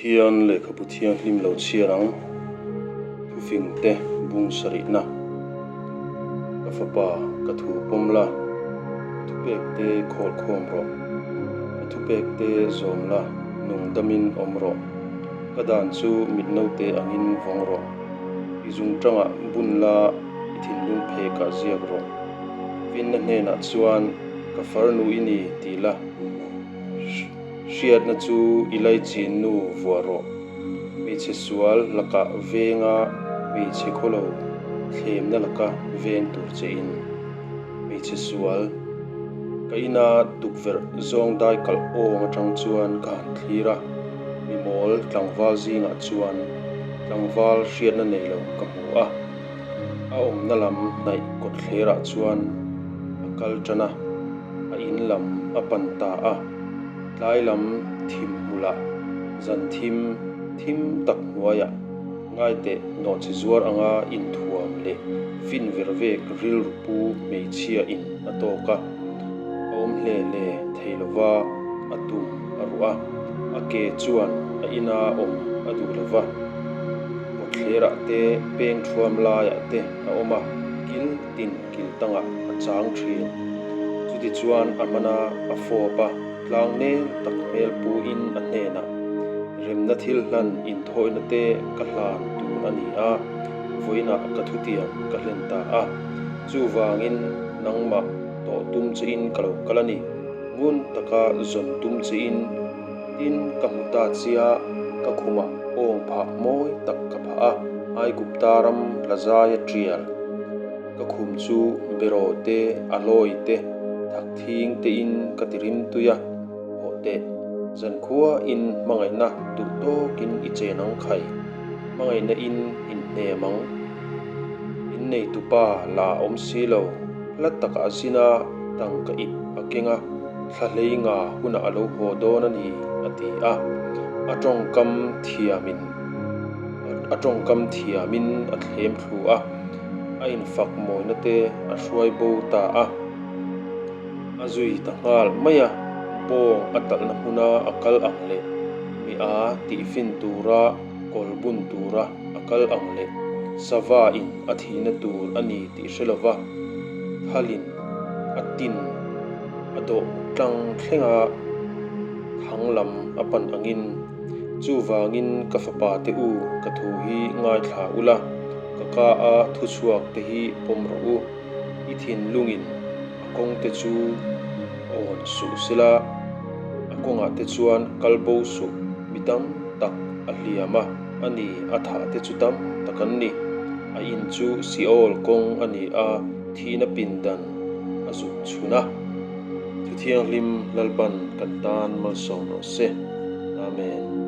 Pathian lehkhabu thianghlim lo chhiar ang, thufingte bung sarihna. Ka fapa, ka thu pawm la, ka thupekte khawl khawm rawh. Ka thupekte zawm la, nung damin awm rawh. Ka dan chu mit naute angin vawng rawh. I zung tangah bun la, i thinlung phekah ziak rawh. Finna hnenah chuan ka farnu i ni ti la. Hriatna chu i laichin nu vuah rawh. Hmeichhe sual lakah venga hmeichhe khawlo thlemna laka veng tur che in. Hmeichhe sual. Ka ina tukverh zawng dai kalh awng atang chuan ka han thlir a, mi mawl tlangval zingah chuan tlangval hriatna nei lo ka hmu a. A awmna lam hnaih kawtthlerah chuan a kal tan a. A in lam a pan ta a, tlai lam thim hmulah zan thim thim tak hnuaiah ngaiteh nawhchi zuar anga inthuam leh fin ver vek rilru pu hmeichhia in a tawk a, a awm hle hle thei lova a tum a ruh a, a ke chuan a ina awm a duh lova, kawtthlerah te peng thuam laiah te a awm a, kil tin kil tangah a chang thin. Chutichuan a hman a, a fawp a, tlang nel tak hmel puin a hnenah, Remna thil hlan inthawihna te ka hlan tur a ni a, vawiinah ka thutiam ka hlen ta a. Chuvangin nangmah tawh tum chein ka lo kal a ni, ngun taka zawn tum chein. Tin, ka hmu ta chia, ka khumah awng phah mawi tak ka phah a, Aigupta ram Lazaia tial. Ka khum chu beraw te, alawi te, thak thing tein ka ti rim tui a, hawh teh, zankhua in hmangaihna duh tawkin i chen ang khai, hmangaihna in inhnem ang. Inneitupa la a awm si lo, hla takah a zin a, tangka ip a keng a, thla hlei nga hunah a lo haw dawn a ni, a ti a. A tawngkam thiamin a tawngkam thiamin a thlem thlu a. A infak mawina te a hruai bo ta a, a zui ta nghal mai a, bawng a talhna hmuna a kal ang leh mi a tihfin tura kawl bun tura a kal ang leh sava in a thihna tur a ni tih hre lova thalin a tin a dawh tlang thlenga thang lam a pan angin chuvangin ka fapa te u ka thu hi ngaithla ula. Ka ka a thuchhuak te hi pawm rawh u, i thinlungin a kawng te chu awn suh sela, a kawngah te chuan kal bo suh, mi tam tak a hliam a, a ni a thah te chu tam tak an ni. A in chu Seol kawng a ni a, thihna pindan a zuk chhun a. Thuthianghlim Lalpan kan tan malsawm rawh se. Amen.